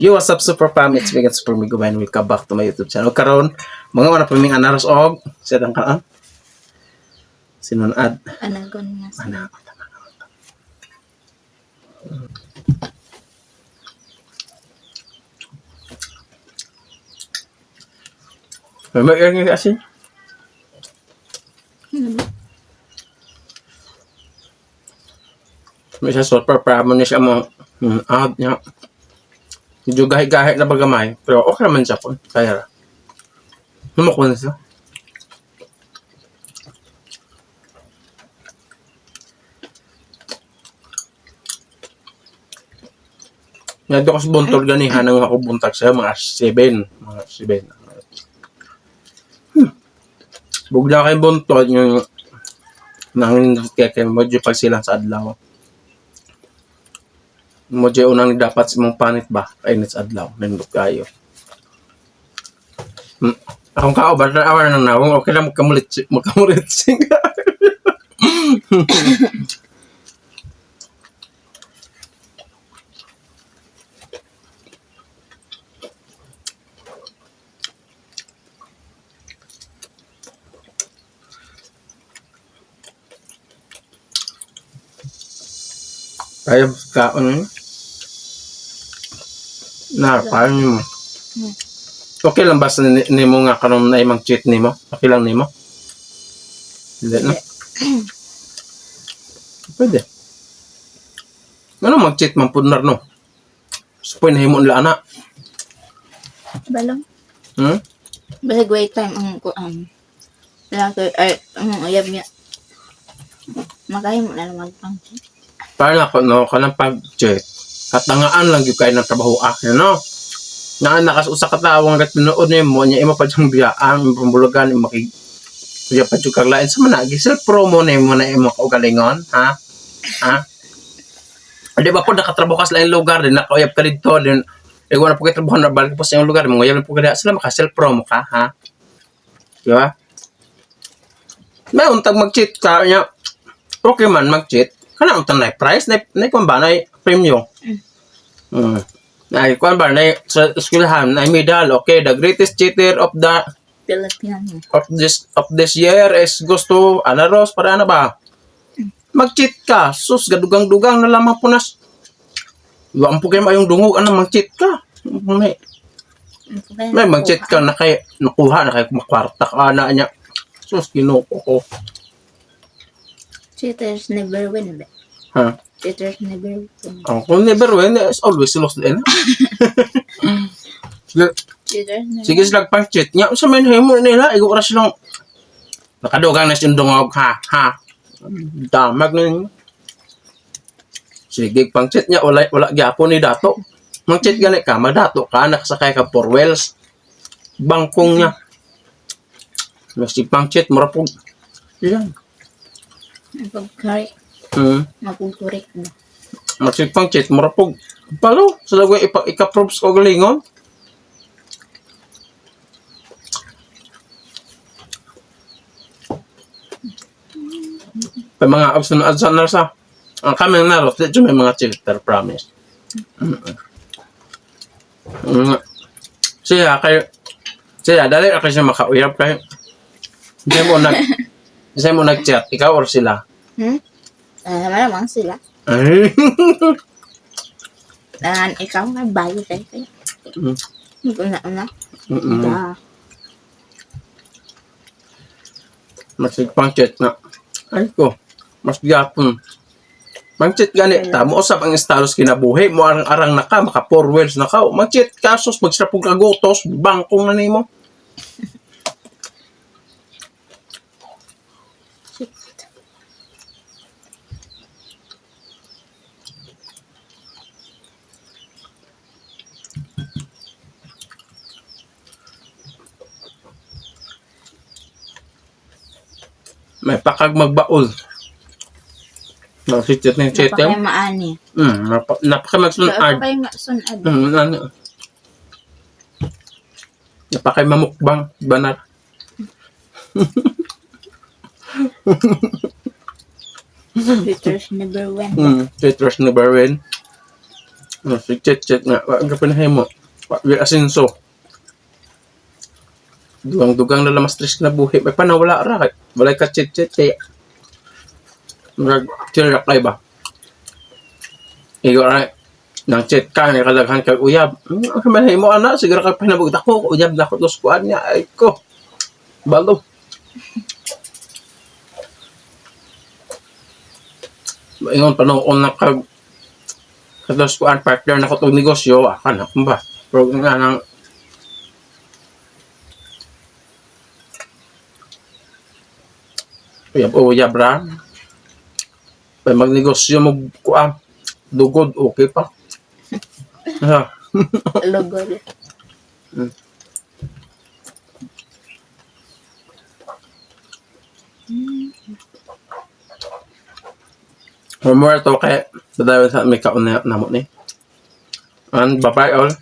Yo, what's up, Super Fam? It's me again, Super Migo, and welcome back to my YouTube channel. Karon, mga wala pa ming anaros og sa tang kaan. Sinunad. Anagon nga sa Ana. May may asin. May sa super fam ni siya mo ad niya. Medyo gahi-gahi na bagamay, pero okay naman siya po. Kaya ra. Humukuha na siya. Ngadto ko sa buntol ganihan ang ako buntag sa'yo, mga 7. Mga 7. Bugla kay buntol, yung nangin kay kay mo pag silang sa adlaw. Mo unang dapat sa imong panit ba kainit sa adlaw nindot kayo. Akong kauban na awar nang nawong okay lang magkamulit magkamulit. Kaya kaon yun. Na, paano mo? Okay lang ba sa nimo nga karon na imang cheat nimo? Okay lang nimo? Hindi na. Pwede. Ano mag-cheat man pudnar no? Supoy nahimo nila ana. Balong. Basig wait time ang kuan. Laki ay ang uyab niya. Makahimo na lang magpang. Para ako no kanang pag-cheat. Katangaan lang gyud kay ng trabaho ah, no? Naa nakas usa ka tawo nga tinuod nimo nya imo pa dyang biyaan, imong pambulugan, imo maki Kuya pa jud kag lain sa mana self promo nimo na imo kaugalingon, ha? Ha? Di ba po nakatrabaho ka sa laing lugar din nakauyab ka didto din ikaw na po kayo trabaho na balik po sa iyong lugar mga uyab na po ka sila maka self promo ka, ha? Di ba? May untag mag-cheat ka niya. Okay man mag-cheat. Kana untag na price na na kuan ba na premyo. Ay kuan ba na sa eskwelahan na medal. Okay, the greatest cheater of the Pilipino. of this year is goes to Ana Ros para ano ba? Mag-cheat ka. Sus, gadugang-dugang na lamang po nas. Wa po kayo mayong dungog ano mag-cheat ka. May mag-cheat ka na kay nakuha na kay kumakwarta ka na niya. Sus, Ginoo ko. Cheaters never win ba? Ha? Cheaters never win. Ang kung never win, is always lost din. Sige, Cheaters never sige sila pang cheat niya. Sa may himo nila, igo ra silang nakadugang na siyang dungog, ha, ha. Damag na ninyo. Sige, pang cheat niya, wala, wala gyapon ni dato. Mang cheat gani ka, madato ka, nakasakay ka four wheels. Bangkong niya. Mas pang cheat, mura po. Yan. Mapag-correct. Mapag-correct ba? Masig pang cheat, mura po. Palo, sa lagway ipa, ika-proves ko galingon. May mga abs na na sa ang kami na ros, di may mga cheater, promise. Mm. Siya, kay, siya, dali na kayo siya makauyab kay, hindi mo nag, hindi mo nag-chat, ikaw or sila? Hmm? Ah, malamang sila. Ay. Ah, ikaw nga bago kayo kayo. Una-una. Da. Mas pang chat na. Ay ko, mas gyapon. Mang chat gani ta, mo usab ang status kinabuhi, mo arang-arang na ka, maka four wheels na ka. Mang chat ka sus magsira pug kagutos, bangkong na nimo. Shit. May pakag magbaol. Si chat ni chat. Napakay maani. Napaka magsunod. Napakay masunod. Ano. Napakay mamukbang banar. Cheaters never win. Cheaters never win. No, si Chet Chet nga, wa ka pinahimo. Wa gyud asenso. Dugang-dugang na lamas stress na buhi. May panawala ra kay walay ka Chet Chet kay murag chill ra kay ba. Igo ra nang chat ka nga kalaghan kag uyab. Ang man mo ana siguro ka pinabog ako uyab na ko tos kuan niya ay ko. Balo. Ingon pa noon na kag katos kuan partner na ko tong negosyo akan ako ba. Pero nga nang uyab o uyab ra. Pag magnegosyo mo kuan dugod okay pa. Ha. Lugol. One more to kay padayon sa may kaon na namo ni. And bye bye all.